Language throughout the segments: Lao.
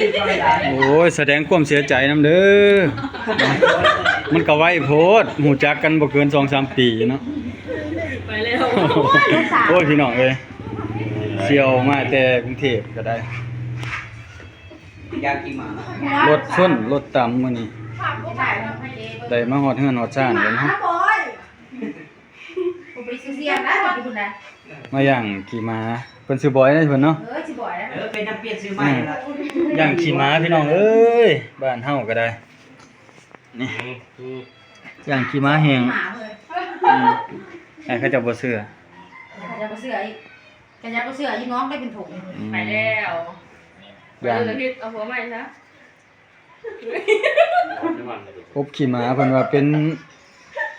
ໂອ້ຍ ສະແດງຄວາມເສຍໃຈນຳເດີ. ມັນກໍໄວໂພດ ຮູ້ຈັກກັນບໍ່ເກີນສອງສາມປີເນາະ. ໄປແລ້ວ. ໂອ້ຍ ພີ່ນ້ອງເອີຍ ສ່ຽວມາແຕ່ກຸງເທບກໍໄດ້. ຢາກກິນໝາ. ລົດຊົນລົດຕຳມື້ນີ້ ໄດ້ມາຮອດເຮືອນຮອດຊານແລ້ວເນາະ. ບໍ່ໄດ້ຊື່ສຽງນະ ບໍ່ໄດ້ ມາຢ່າງຂີ່ມ້າ. ເພິ່ນຊື່ບອຍເດ້ເພິ່ນເນາະ. ເອີ ຊື່ບອຍນະ. ເອີ ເປັນນຳປ່ຽນຊື່ໃໝ່ລະ. ຢ່າງຂີ່ມ້າ ພີ່ນ້ອງເອີຍ ບ້ານເຮົາກໍໄດ້. ນີ້ ຢ່າງຂີ່ມ້າແຮງ. ອືມ ໃຫ້ເຂົາເຈົ້າບໍ່ເຊື່ອ ເຂົາເຈົ້າບໍ່ເຊື່ອອີກ. ກະຢ່າບໍ່ເຊື່ອ ຢູ່ນອກໄດ້ເປັນຖົງ. ອືມ ໄປແລ້ວ. ຢ່າງ ເອົາຜົວໃໝ່ຊະ. ອົບຂີ້ໝາ ເພິ່ນວ່າເປັນ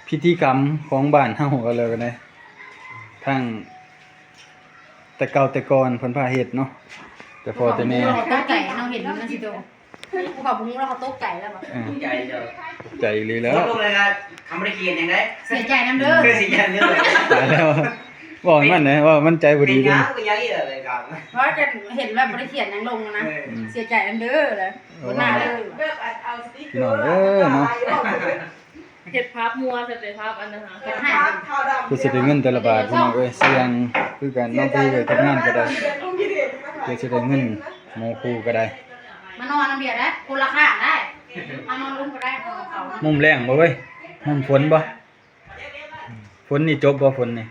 ພິທີກຳຂອງບ້ານເຮົາກໍແລ້ວກັນເດ້. ທັງແຕ່ເກົ່າແຕ່ກ່ອນເພິ່ນພາເຮັດເນາະ ແຕ່ພໍ່ແຕ່ແມ່. ຕົກໃຈເຮົາເຫັນມັນຊິໂຕ ຜູ້ເຂົາບໍ່ຮູ້ແລ້ວເຂົາຕົກໃຈແລ້ວ. ເອີ ຕົກໃຈເຈົ້າ. ຕົກໃຈອີ່ຫຼີແລ້ວ. ຕົກລົງເລີຍນະ ຄຳບໍ່ໄດ້ຂຽນຫຍັງເດ້. ເສຍໃຈນຳເດີ. ເສຍໃຈເດີ. ຕາຍແລ້ວ. ເວົ້າໃຫ້ມັນແດ່ ເວົ້າໃຫ້ມັນໃຈບໍ່ດີເດ້. ເປັນຫຍັງ ເປັນຫຍັງອີກລະ ເພາະວ່າເຫັນແບບບໍ່ໄດ້ຂຽນຫຍັງລົງນະ. ເອີ ເສຍໃຈນຳເດີລະ. ໂອ້ ຫົວໜ້າເດີ. ພີ່ນ້ອງເອີຍເນາະ ເຮັດພາບມົວໃສ່ແຕ່ພາບອັນນັ້ນຫາ. ເພື່ອຊິໄດ້ເງິນແຕ່ລະບາດ ພີ່ນ້ອງເອີຍ ສ່ຽງຄືກັນເນາະ. ເພື່ອເຮັດງານກໍໄດ້ ເພື່ອຊິໄດ້ເງິນໝູ່ຄູ່ກໍໄດ້. ມານອນນຳເບຍໄດ້ ຄົນລະຂ້າງໄດ້. ມານອນລຸ່ມກໍໄດ້ ມຸມແລ້ງບໍ່ເວີຍ ມຸມຝົນບໍ່? ຝົນນີ້ຈົບບໍ່ ຝົນນີ້?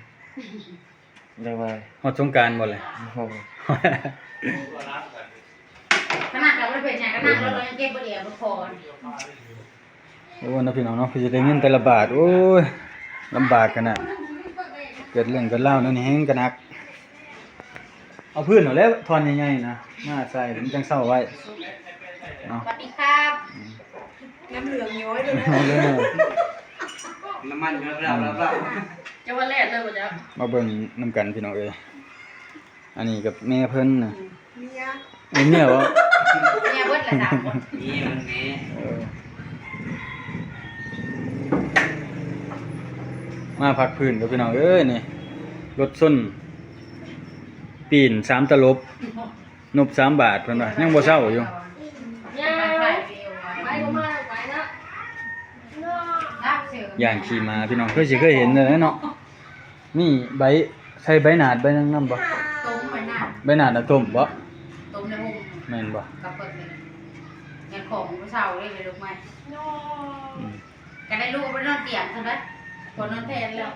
ໄດ້ວ່າ ຮອດສົງການບໍ່ລະ? ໂອ້ໂຫ ຂະໜາດເຮົາບໍ່ໄດ້ເປັນຫຍັງ ຂະໜາດເຮົາຍັງເກັບບໍ່ເຫຼືອບໍ່ພໍ. ໂອ້ເນາະ ພີ່ນ້ອງເນາະ ເພື່ອຊິໄດ້ເງິນແຕ່ລະບາດ ໂອ້ຍ ລຳບາກຂະໜາດ. ເກີດເລື່ອງເກີດລາວແນວນີ້ແຮງກະໜັກ. ເອົາພື້ນເອົາແລ້ວ ທ່ອນໃຫຍ່ໆນະ ມາໃສ່ ມັນຈັ່ງເຊົາໄວເນາະ. ສະຫວັດດີຄັບ. ອືມ ນ້ຳເຫຼືອງຍ້ອຍເລີຍ ນ້ຳມັນຍ້ອຍ ອືມ ຈະວ່າແລດເລີຍບໍ່ຈັກ. ມາເບິ່ງນຳກັນ ພີ່ນ້ອງເອີຍ. ອັນນີ້ກັບແມ່ເພິ່ນນະ. ເມຍ ເອີ ເມຍບໍ່? ເມຍເບິດລະສາມຄົນ. ເມຍ ມັນເມຍ. ເອີ ມາພັກພື້ນກັບ ພີ່ນ້ອງເອີຍ ນີ້ ລົດຊົນ ປີນສາມຕະຫຼົບ ນົບສາມບາດ ເພິ່ນວ່າ ຍັງບໍ່ເຊົາຢູ່. ຍ່າງໄປບໍ່ມາໄປນະ. ຢ່າງຂີ່ມ້າ ພີ່ນ້ອງ ເຄີຍຊິເຄີຍເຫັນແລ້ວເນາະ. ມີໃບ ໃສ່ໃບໜາດໃບຫຍັງນຳບໍ່? ຕົ້ມໃບໜາດ. ໃບໜາດນະຕົ້ມບໍ່? ຕົ້ມໃນໂຮງ. ແມ່ນບໍ່? ກັບເພິ່ນນີ້ ຍັງຂອງຜູ້ເຊົ່າເລີຍ ໄດ້ລູກໃໝ່. ອືມ ກໍໄດ້ລູກ ບໍ່ໄດ້ນອນຕຽງຊັ້ນໄດ໋ ບໍ່ນອນແຜ່ນແລ້ວ.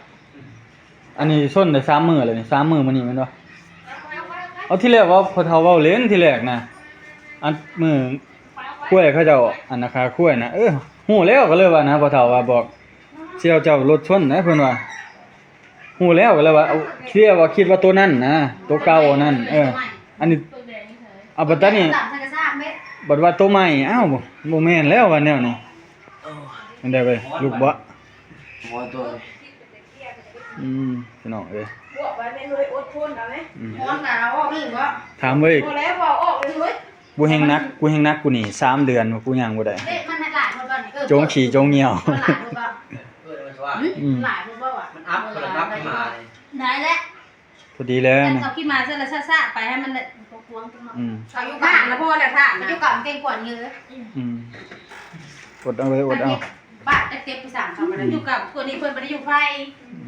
ອັນນີ້ຊົນໄດ້ສາມມື້ແລ້ວນີ້ ສາມມື້ມື້ນີ້ແມ່ນບໍ່? ເອົາ ທີແລກວ່າພໍ່ເຖົ້າເວົ້າເລ່ນທີແລກນະ ອັນມື້ຄວາຍເຂົາເຈົ້າ ອັນນາຄາຄວາຍນະ. ເອີ ຮູ້ແລ້ວ ກໍເລີຍວ່ານະ ພໍ່ເຖົ້າວ່າບອກ ສ່ຽວເຈົ້າລົດຊົນນະ ເພິ່ນວ່າ ຮູ້ແລ້ວ ກໍເລີຍວ່າ ເອົາ ເຊື່ອວ່າ ຄິດວ່າໂຕນັ້ນນະ ໂຕເກົ່ານັ້ນ. ເອີ ອັນນີ້ ເອົາບັດຕານີ້ ບັດວ່າໂຕໃໝ່ ອ້າວ ບໍ່ແມ່ນແລ້ວວ່າແນວນີ້. ແມ່ນໄດ໋ເວີຍ ລູກບໍ່? ບໍ່ໂຕ. ອືມ ພີ່ນ້ອງເອີຍ ບວກໄວ້ແມ່ເຮີ້ຍ ອົດທົນເອົາແມ. ອືມ ຮ້ອນກະເອົາອອກອີກບໍ່? ຖາມເວີຍ ບໍ່ແລ້ວ ເວົ້າອອກເລີຍເຮີ້ຍ. ກູແຮງໜັກ ກູແຮງໜັກ ກູນີ້ສາມເດືອນ ກູຍ່າງບໍ່ໄດ້. ເລກມັນຫຼາຍໂພດບໍ່ນີ້? ເອີ ໂຈງຂີ້ໂຈງຍ່ຽວ ມັນຫຼາຍໂພດບໍ່? ອືມ ຫຼາຍໂພດບໍ່ວະ? ມັນອັບ ມັນອັບມາ. ໄດ້ແລ້ວ ພໍດີແລ້ວນະ. ເອົາຂີ້ໝາໃສ່ລະຊະໆ ໄປໃຫ້ມັນໄດ້ກວ້າງໆ. ອືມ ເອົາຢູ່ກາງລະພໍແລ້ວທ່ານ ຢູ່ກາງເກັ່ງກວ່ານີ້ເລີຍ. ອືມ ອົດເອົາເລີຍ ອົດເອົາ. ບາດເຈັບໄປສາມຄຳ ອືມ ຢູ່ກາງ ຄົນນີ້ເພິ່ນບໍ່ໄດ້ຢູ່ໄຟ.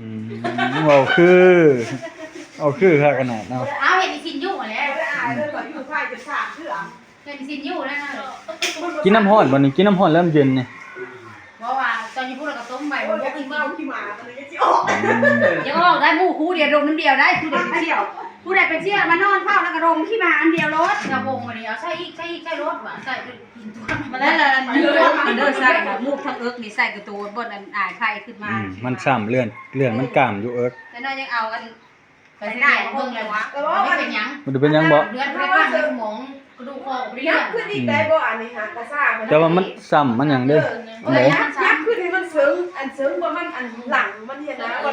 ອືມ ເວົ້າຄື ເວົ້າຄືຄັກຂະໜາດເນາະ. ເອົາ ເຮັດຊິນຢູ່ແລ້ວ ບໍ່ໄດ້ອາຍເລີຍ ຢູ່ໄຟຈົນສາມເທື່ອ. ເຫັນຊິນຢູ່ແລ້ວນະ. ກິນນ້ຳຮ້ອນບໍ່ນີ້? ກິນນ້ຳຮ້ອນແລ້ວມັນເຢັນນີ້. ເພາະວ່າຕອນຢູ່ພຸ້ນລະກໍຕົ້ມໄວ້ ບໍ່ກິນ. ອືມ ຢ່າອອກໄດ້ ໝູ່ຄູ່ດຽວດົມນ້ຳດຽວໄດ້ ຜູ້ໃດເປັນສ່ຽວ ຜູ້ໃດເປັນສ່ຽວມານອນເຝົ້າ ແລ້ວກໍດົມຂີ້ໝາອັນດຽວໂລດ. ກະບົງມານີ້ ເອົາໃສ່ອີກ ໃສ່ອີກ ໃສ່ໂລດວ່າ ໃສ່ຈົນກິນຕົວະ. ມາແລ້ວລະ ເລືອດເລືອດໃສ່ໝູກທັງເອິກນີ້ ໃສ່ກະໂຕບ່ອນອັນອາຍໄຂ່ຂຶ້ນມາ. ອືມ ມັນຊ້ຳເລືອດ ເລືອດມັນກ້າມຢູ່ເອິກ. ແຕ່ນ້ອຍຍັງເອົາອັນ ໄປໜ້າເບິ່ງແລ້ວວະ ບໍ່ໄດ້ເປັນຫຍັງ ບໍ່ໄດ້ເປັນຫຍັງບໍ່? ເລືອດບໍ່ໄດ້ຂ້າງໃນສະໝອງ ກະດູກຄໍບໍ່ໄດ້ເລື່ອນ. ຍັບຂຶ້ນອີກໄດ້ບໍ່? ອັນນີ້ຫາກະສ້າງ ແຕ່ວ່າມັນຊ້ຳມັນຫຍັງເດ້. ເອີ ອັນໃດ? ຍັບ ຍັບຂຶ້ນໃຫ້ມັນເຊິ່ງ ອັນເຊິ່ງບໍ່ ມັນອັນຫຼັງມັນເຫັນນະ ເ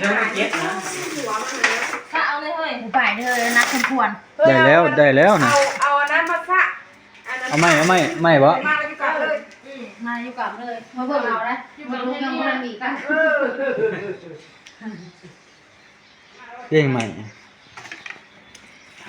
ຊິ່ງມັນເຈັບນະ ຫົວມັນນະ. ສະເອົາເລີຍເຮີ້ຍ ໄປເດີ ໜັກສົມຄວນ. ໄດ້ແລ້ວ ໄດ້ແລ້ວນະ. ເອົາ ເອົາອັນນັ້ນມາສະ ອັນນັ້ນ ເອົາໄມ້ ເອົາໄມ້ ໄມ້ບໍ່? ມາຢູ່ກັບເລີຍ ອືມ ມາຢູ່ກັບເລີຍ ມາເບິ່ງເອົາໄດ໋ ມາເບິ່ງ ຍັງບໍ່ທັນມີກັນ. ເອີ ເພງໃໝ່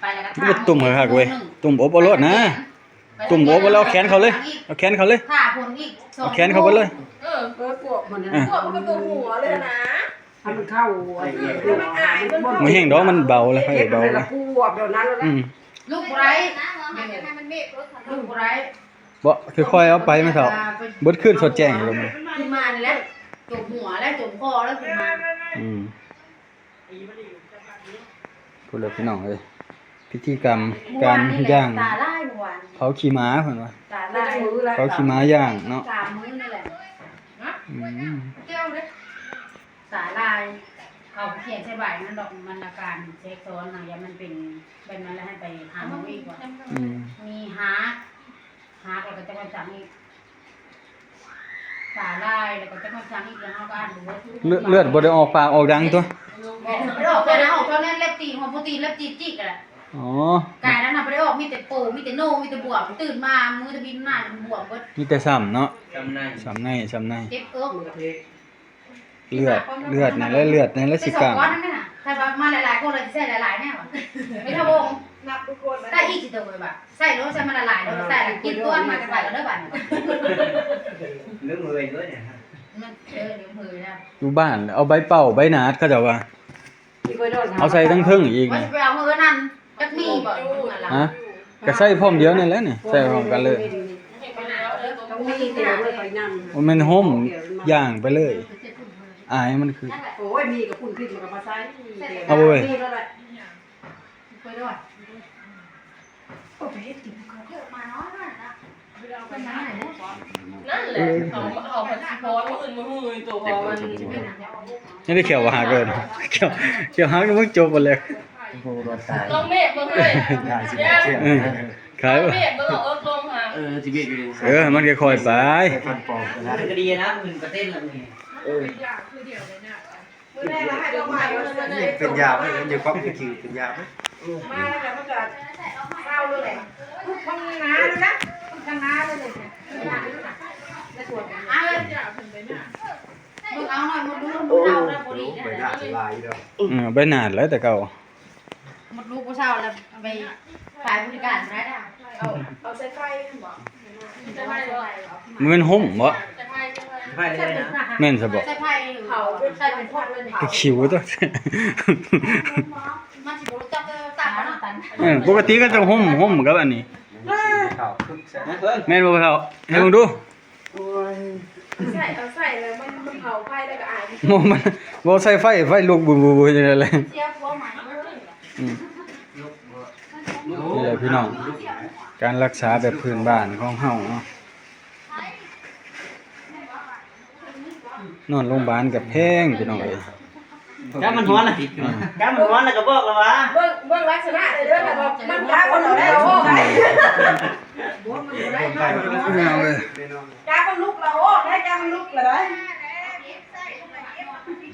ໄປແລ້ວກໍ ມັນກໍ ຖ້າ ຕຸ້ມຄັກໆເວີຍ ຕຸ້ມອົບເອົາໂລດນະ ໄປ ຕຸ້ມອົບເອົາແລ້ວ ເອົາແຂນເຂົ້າເລີຍ ເອົາແຂນເຂົ້າເລີຍ ຖ້າຝົນອີກສອງ ເອົາແຂນເຂົ້າໄປເລີຍ ເອີ ເອີ ກວບມັນ ເອີ ກວບມັນກໍຕົວຫົວເລີຍນະ ໃຫ້ມັນເຂົ້າ ເອີ ໃຫ້ມັນອາຍ ມັນ ບໍ່ແຮງດອກ ມັນເບົາແລ້ວ ເອີ ເບົາແລ້ວ ກວບດຽວນັ້ນແຫຼະ ອືມ ລຸກບໍ່ໄດ້ ລຸກບໍ່ໄດ້ ບໍ່ ຄ່ອຍໆເອົາໄປແມ່ເຖົ້າ ເບິດຄືນສົດແຈ້ງຢູ່ ຂຶ້ນມານີ້ແຫຼະ ຈົມຫົວແລ້ວ ຈົມຄໍແລ້ວ ຂຶ້ນມາ ອືມ ພຸ້ນແຫຼະພີ່ນ້ອງເອີຍ ພິທີກຳການຍ່າງ ຕາລາຍ ເຜົາຂີ້ໝາເພິ່ນວ່າ ຕາລາຍ ເຜົາຂີ້ໝາຍ່າງເນາະ ສາມມື້ນີ້ແຫຼະ ອືມ ຕາລາຍ ເຂົາຂຽນໃສ່ໃບນັ້ນດອກ ມັນອາການແຊກຊ້ອນນະ ຢ່າມັນເປັນແບບນັ້ນແລ້ວ ໃຫ້ໄປຫາໝໍອີກວ່າ ອືມ ມີຮາກ ຫາກແລ້ວກໍຈະມາສັງອີກ ຕາລາຍແລ້ວກໍຈະມາສັງອີກ ແລ້ວເຮົາກໍອ່ານບໍ່ເບິດ ເລືອດ ເລືອດບໍ່ໄດ້ອອກປາກອອກດັງຕົວະ ບໍ່ ບໍ່ໄດ້ອອກ ແຕ່ນະອອກເທົ່ານັ້ນ ເລັບຕີນ ຫົວໂປຕີນ ເລັບຕີນຈິກແຫຼະ ອໍ ກາຍນັ້ນນະບໍ່ໄດ້ອອກ ມີແຕ່ໂປ ມີແຕ່ໂນ ມີແຕ່ບວມ ຕື່ນມາ ມື້ຕະບິນມາບວມເບິດ ມີແຕ່ຊ້ຳເນາະ ຊ້ຳໃນ ຊ້ຳໃນ ຊ້ຳໃນ ເຈັບເອິກ ເລືອດ ເລືອດນັ້ນແຫຼະ ເລືອດນັ້ນແຫຼະຊິກ້າງ ແຕ່ສອງກ້ອນນັ້ນນະ ຖ້າວ່າມາຫຼາຍໆຄົນລະຊິໃຊ້ຫຼາຍໆແນວ ໄປທະວົງ ນັບທຸກຄົນ ໃສ່ອີກຊິໂຕໄປບາດ ໃສ່ໂລດ ໃສ່ມາຫຼາຍໆໂລດ ໃສ່ລະກິນຕົວມາກັນໄປລະເດີບາດນີ້ ລືມເອີຍເດີນີ້ ມັນ ເອີ ລືມເອີຍແລ້ວ ຢູ່ບ້ານເອົາໃບເປົ່າໃບໜາດ ເຂົາເຈົ້າວ່າ ເອົາໃສ່ທັງເທິງອີກ ວ່າຊິໄປເອົາເຮືອນັ້ນ ຈັກມີບໍ່ ຮະ ກໍໃສ່ພ້ອມດຽວນີ້ແຫຼະນີ້ ໃສ່ພ້ອມກັນເລີຍ ຕ້ອງມີແຕ່ວ່າຂ້ອຍນຳ ບໍ່ແມ່ນຫົ້ມຍ່າງໄປເລີຍ ອາຍມັນຄື ໂອ້ຍ ມີກໍພຸ້ນຂຶ້ນມັນກໍມາໃສ່ ເອົາເວີຍ ມີແລ້ວແຫຼະ ໄປດ້ວຍ ໂອ້ ໄປເຮັດກິນເຂົາເທາະມາເນາະ ນັ້ນແຫຼະ ເຂົາ ເຂົາພັດຊິຟ້ອງມື້ອື່ນມື້ຮືໂຕເຂົາມັນ ຍັງໄດ້ແຂ້ວບໍ່ຫັກເລີຍ ແຂ້ວ ແຂ້ວຫັກນີ້ມຶງຈົບໝົດແລ້ວ ໂອ້ໂຫ ຕາຍ ຕ້ອງເມກເບິ່ງເລີຍ ເອີ ຂາຍບໍ່ ເມກເບິ່ງເອົາເອິກລົງຫາ ເອີ ຊິເມກຢູ່ ເອີ ມັນຄ່ອຍໆໄປ ມັນກໍດີນະ ໝື່ນເປີເຊັນລະມື້ນີ້ ເອີ ມື້ແລກລະໃຫ້ດອກໄມ້ ເປັນຢາໄປ ມັນຢູ່ຄວາມຄິດເປັນຢາໄປ ມາແລ້ວມັນກໍເຊົາເລີຍ ມັນໜາເລີຍນະ ມັນໜາເລີຍ ໃນສວນ ເບິ່ງເອົາໜ້ອຍ ມົດລູກ ໂອ້ ເອົາແລ້ວບໍ່ດີ ໃບໜາດຫຼາຍຢູ່ດອກ ອືມ ໃບໜາດຫຼາຍແຕ່ເກົ່າ ມົດລູກບໍ່ເຊົາແລ້ວ ໄປຂາຍບໍລິການໄດ້ດາ ເອົາ ເອົາສາຍໄຟຫັ້ນບໍ່ ມັນແມ່ນຫົ້ມບໍ່ ແມ່ນຊະບໍ່ ຄືຄິວຕົວະ ເອີ ປົກກະຕິກໍຈະຫົ້ມ ຫົ້ມກັບອັນນີ້ ແມ່ນບໍ່ພໍ່ເຖົ້າ ໃຫ້ເບິ່ງດູ ໂອ້ຍ ໃສ່ ເອົາໃສ່ແລ້ວມັນ ມັນເຜົາໄຟແລ້ວກໍອາຍ ບໍ່ ມັນບໍ່ໃສ່ໄຟ ໄຟລຸກບູໆ ເຮັດຈັ່ງໃດແຫຼະ ເສຍຜົວໃໝ່ເລີຍ ອືມ ນີ້ແຫຼະພີ່ນ້ອງ ການລັກສາແບບພື້ນບ້ານຂອງເຮົາເນາະ ນອນໂຮງບານກໍແພງພີ່ນ້ອງເອີຍ ກາມັນຮ້ອນນະ ກາມັນຮ້ອນແລ້ວກໍບອກລະວ່າ ເບິ່ງ ເບິ່ງລັກສະນະເດີ ຖ້າວ່າມັນກາມັນລຸກແລ້ວອອກໄດ້ ກາມັນລຸກແລ້ວອອກໄດ້ ກາມັນລຸກແລ້ວໄດ້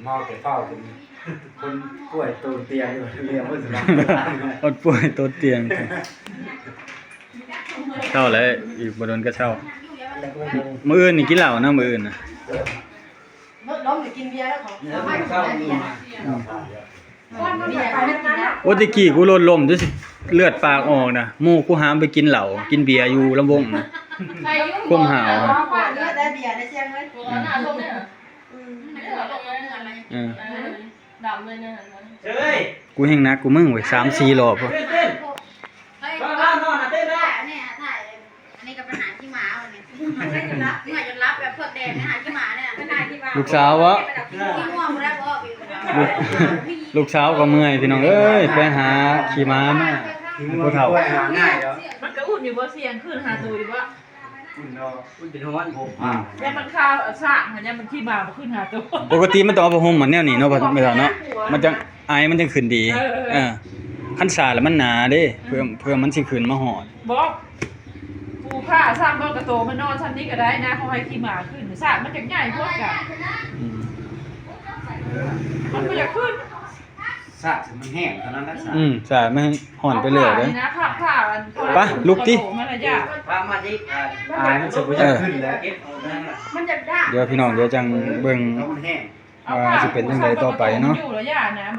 ເມົາແຕ່ເຊົ້າ ເປັນຄົນປ່ວຍໂຕນຕຽງຢູ່ ລຽວບໍ່ສະບາຍ ຄົນປ່ວຍໂຕນຕຽງ ເຊົາແລ້ວ ອີກບໍ່ດົນກໍເຊົາ ມື້ອື່ນນີ້ກິນເຫຼົ້ານະ ມື້ອື່ນນະ. ລົມໄປກິນເບຍແລ້ວເຂົາ ເອົາມາກິນເບຍ ໂອ້ ແຕ່ກີ້ກູລົດລົ້ມຈົນຊິເລືອດປາກອອກນະ ໝູ່ກູຫາມໄປກິນເຫຼົ້າ ກິນເບຍຢູ່ລຳວົງນະ ຄວາມຫາວນະ ເລືອດໄດ້ເບຍໄດ້ຊຽງເລີຍ ເອີ ດຳເລີຍນະ ເອີຍ ກູແຮ່ງໜັກກວ່າມຶງເວີຍ ສາມສີ່ຮອບພຸ້ນ ເຮີ້ຍ ເຕັ້ນ ເຮີ້ຍ ເບິ່ງແລ້ວນອນນະ ເຕັ້ນແລ້ວ ອັນນີ້ກໍໄປຫາຂີ້ໝາວັນນີ້ ເມື່ອຍຈົນຫຼັບແບບເພິກແດດ ໄປຫາຂີ້ໝານີ້ນະ ໄປຫາຂີ້ໝາ ລູກສາວເບາະ ຂີ້ງ່ວງບໍ່ໄດ້ບໍ່ ລູກ ລູກສາວກໍເມື່ອຍ ພີ່ນ້ອງເອີຍ ໄປຫາຂີ້ໝາມາ ຜູ້ເຖົ້າ ມັນກໍອຸ່ນຢູ່ບໍ່ ສຽງຂຶ້ນຫາໂຕຢູ່ບໍ່? ອຸ່ນເນາະ ມັນເປັນຮ້ອນ ອືມ ຍາມມັນຄາວ ອາ ຊ້າງຫັ້ນ ຍາມມັນຂີ່ມ້າບໍ່ຂຶ້ນຫາໂຕ ປົກກະຕິມັນຕ້ອງເອົາຜ້າຫົ່ມອັນແນວນີ້ເນາະ ພໍ່ແມ່ເຖົ້າເນາະ ມັນຈັ່ງ ໄອມັນຈັ່ງຂຶ້ນດີ ເອີ ເອີ ເອີ ຄັນສາແລ້ວມັນໜາເດ້ ເພື່ອ ເພື່ອມັນຊິຂຶ້ນມາຮອດ ບໍ່ ປູຜ້າຊ້ຳບໍ່ ກະໂຕມັນນອນຊ້ຳນີ້ກໍໄດ້ນະ ເຂົາໃຫ້ຂີ່ມ້າຂຶ້ນ ຊ້າງມັນຈັ່ງໃຫຍ່ໂພດກະ ອືມ ມັນບໍ່ຢາກຂຶ້ນ. ສາກໃຫ້ມັນແຫ້ງເທົ່ານັ້ນແຫຼະ ອືມ ສາກມັນຮ້ອນໄປເລື້ອຍເດ້ ໄປ ລຸກຕິ ມາລະຍາດ ພາມາຕິ ອາຍມັນຊິບໍ່ຢາກຂຶ້ນແລ້ວ ມັນຢາກດາ ດຽວພີ່ນ້ອງ ດຽວຈັ່ງເບິ່ງວ່າຊິເປັນຈັ່ງໃດຕໍ່ໄປເນາະ ຢູ່ລະຍາດນະ